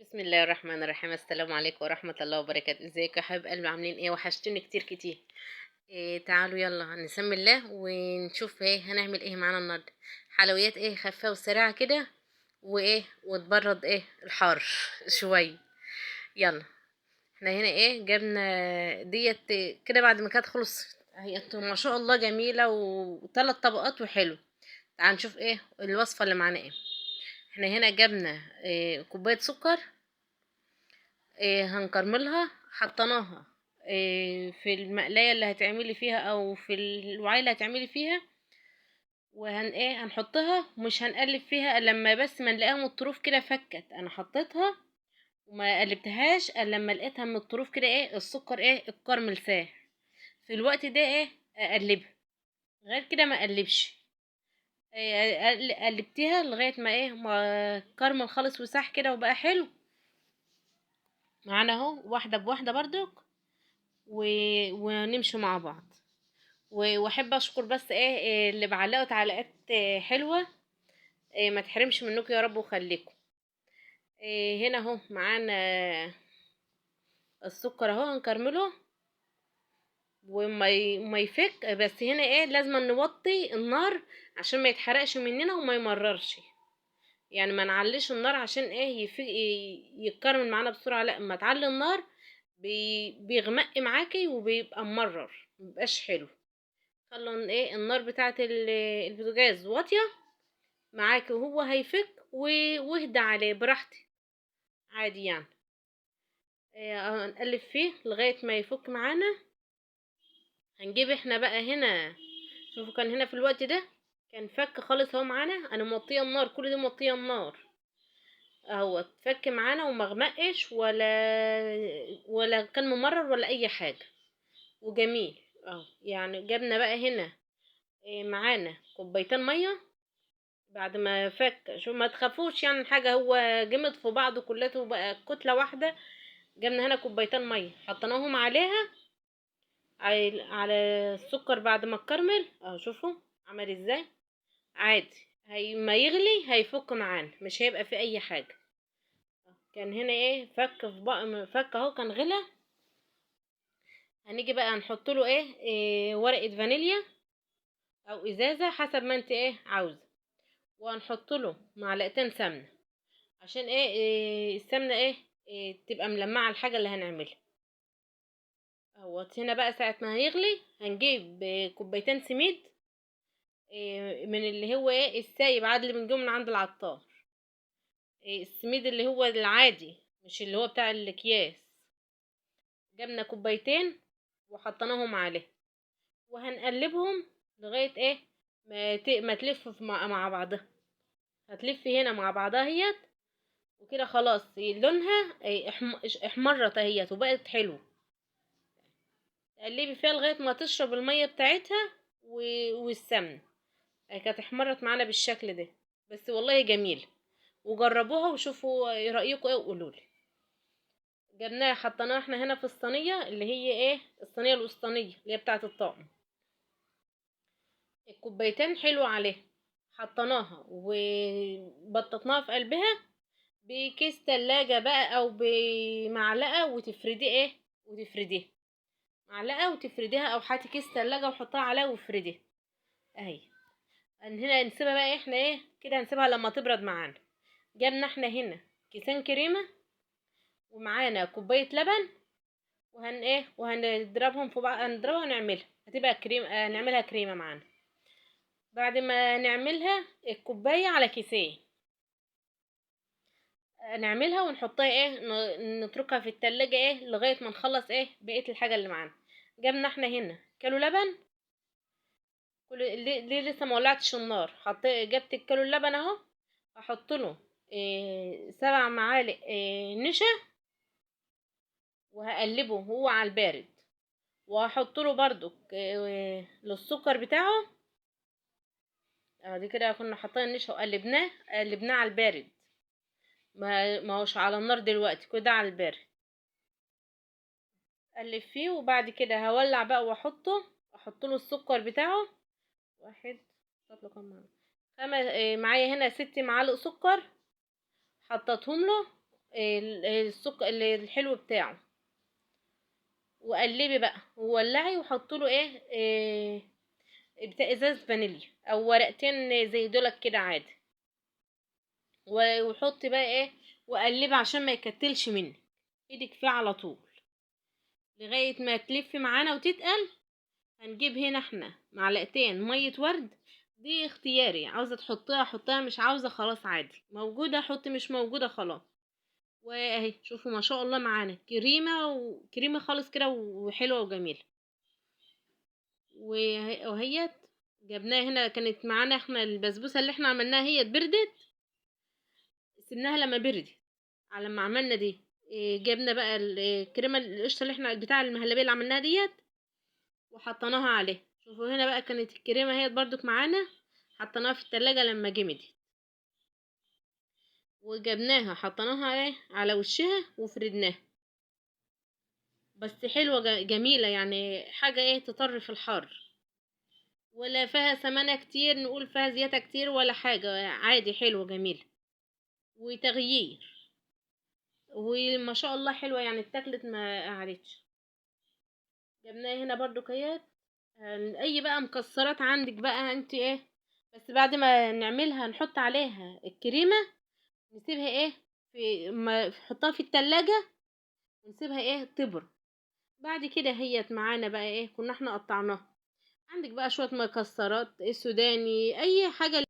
بسم الله الرحمن الرحيم. السلام عليكم ورحمة الله وبركاته. ازيكم يا حبايب قلبي؟ عاملين ايه؟ وحشتوني كتير كتير. إيه تعالوا يلا نسمي الله ونشوف ايه هنعمل ايه معانا النهارده. حلويات ايه خفيفة وسريعة كده، وايه وتبرد ايه الحار شوية. يلا احنا هنا ايه جبنا ديت كده بعد ما كانت خلصت، هي ما شاء الله جميلة وثلاث طبقات وحلو. تعالوا نشوف ايه الوصفة اللي معانا. ايه احنا هنا جبنا إيه كوباية سكر، إيه هنكرملها، حطيناها إيه في المقلاية اللي هتعملي فيها او في الوعاء اللي هتعملي فيها، وهن ايه هنحطها، مش هنقلب فيها الا لما بس ما نلاقيها من الطروف كده فكت. انا حطيتها وما قلبتهاش الا لما لقيتها من الطروف كده ايه السكر ايه الكرمل ساح. في الوقت ده ايه اقلبها، غير كده ما اقلبش. إيه قلبتيها لغاية ما ايه ما كرمل خالص وساح كده وبقى حلو معانا اهو، واحدة بواحدة بردك ونمشي مع بعض. واحب اشكر بس ايه اللي بعلقوا تعليقات حلوة، إيه ما تحرمش منكم يا رب وخليكم. إيه هنا اهو معانا السكر اهو هنكرمله وما يفك، بس هنا ايه لازم نوطي النار عشان ما يتحرقش مننا وما يمررش، يعني ما نعليش النار عشان ايه يتكرمل معانا بسرعة. لا اما تعلي النار بيغمق معاكي وبيبقى ممرر، مبيبقاش حلو. خلوا ايه النار بتاعه البوتاجاز واطية معاكي وهو هيفك، واهدى عليه براحتك عادي يعني. إيه هنقلب فيه لغاية ما يفك معانا. هنجيب احنا بقى هنا، شوفوا كان هنا في الوقت ده كان فك خالص اهو معانا، انا موطيه النار، كل دي موطيه النار اهو، فك معانا ومغمقش ولا كان ممرر ولا اي حاجة وجميل اهو. يعني جبنا بقى هنا إيه معانا كوبايتين مية بعد ما فك، شو ما تخافوش يعني حاجة، هو جمد في بعضه كلته بقى كتلة واحدة. جبنا هنا كوبايتين مية حطيناهم عليها على السكر بعد ما اتكرمل اهو، شوفوا عمل ازاي عادي. هي ما يغلي هيفك معانا، مش هيبقى في اي حاجة. كان هنا ايه فك في بقى، فك اهو كان غلى. هنيجي بقى نحط له ايه ورقة فانيليا او ازازة حسب ما انت ايه عاوزه، وهنحط له معلقتين سمنه عشان ايه السمنة ايه تبقى ملمعه الحاجة اللي هنعملها اهوت. هنا بقى ساعة ما هيغلي هنجيب كوبايتين سميد من اللي هو ايه السايب عادي اللي بنجيبه من عند العطار، السميد اللي هو العادي مش اللي هو بتاع الاكياس. جبنا كوبايتين وحطيناهم عليه وهنقلبهم لغاية ايه ما تلف مع بعضها، هتلف هنا مع بعضها اهيت وكده خلاص لونها احمرت اهيت وبقت حلو. تقلبي فيها لغاية ما تشرب المية بتاعتها والسمنه كانت احمرت معانا بالشكل ده. بس والله جميل، وجربوها وشوفوا رايكم ايه وقولوا لي. جبناها حطيناها احنا هنا في الصينية اللي هي ايه الصينية الوسطانيه اللي هي بتاعه الطقم. الكوبايتين حلو عليها، حطيناها وبططناها في قلبها بكيس تلاجة بقى او بمعلقه، وتفرديه ايه وتفرديها معلقه وتفرديها، او هاتي كيس تلاجة وحطها عليها وافرديها اهي. هنا نسيبها بقى احنا ايه كده، هنسيبها لما تبرد معانا. جبنا احنا هنا كيسين كريمة ومعانا كوباية لبن، وهن ايه وهنضربهم في بعض، هنضربها ونعملها هتبقى كريم، نعملها كريمة معانا. بعد ما نعملها الكوباية على كيسين نعملها ونحطها ايه نتركها في التلاجة ايه لغاية ما نخلص ايه بقية الحاجة اللي معانا. جبنا احنا هنا كيلو لبن، كل ليه لسه ما ولعتش النار، جبت الكيلو اللبن اهو، هحط له إيه 7 معالق إيه نشا وهقلبه هو على البارد، وهحط له برضو إيه للسكر بتاعه ادي كده. كنا حاطين النشا وقلبناه، قلبناه على البارد، ما هوش على النار دلوقتي، كده على البارد قلب فيه. وبعد كده هولع بقى واحطه، احط له السكر بتاعه واحد، احط له كام معايا هنا 6 معالق سكر حطيتهم له. السكر الحلو بتاعه. وقلبي بقى وولعي، وحطي له ايه بتاع ازاز فانيليا او ورقتين زي دولك كده عادي، وحطي بقى ايه وقلبي عشان ما يكتلش منك، ايدك فيه على طول لغاية ما تلف معانا وتتقل. هنجيب هنا احنا معلقتين مية ورد، دي اختياري، عاوزه تحطيها حطيها، مش عاوزه خلاص عادي، موجودة حطي، مش موجودة خلاص. واهي شوفوا ما شاء الله معانا كريمة، وكريمه خالص كده وحلوه وجميلة. وهيت جبناها هنا، كانت معانا احنا البسبوسه اللي احنا عملناها هي بردت، سيبناها لما بردت على ما عملنا دي. جبنا بقى الكريمة القشطه اللي احنا بتاع المهلبيه اللي عملناها ديت وحطيناها عليها. شوفوا هنا بقى كانت الكريمة هي برضك معانا، حطيناها في التلاجة لما جمدت، وجبناها حطيناها ايه على وشها وفردناها. بس حلوة جميلة يعني، حاجة ايه تطر في الحر، ولا فيها سمنه كتير نقول فيها زيادة كتير ولا حاجة، عادي حلوة جميلة وتغيير، وما شاء الله حلوة يعني، اتاكلت ما قعدتش. جبناها هنا برضو كيات، اي بقى مكسرات عندك بقى انت ايه، بس بعد ما نعملها نحط عليها الكريمة، نسيبها ايه في ما نحطها في التلاجة ونسيبها ايه تبرد. بعد كده هيت معانا بقى ايه كنا احنا قطعناها. عندك بقى شوية مكسرات سوداني اي حاجة.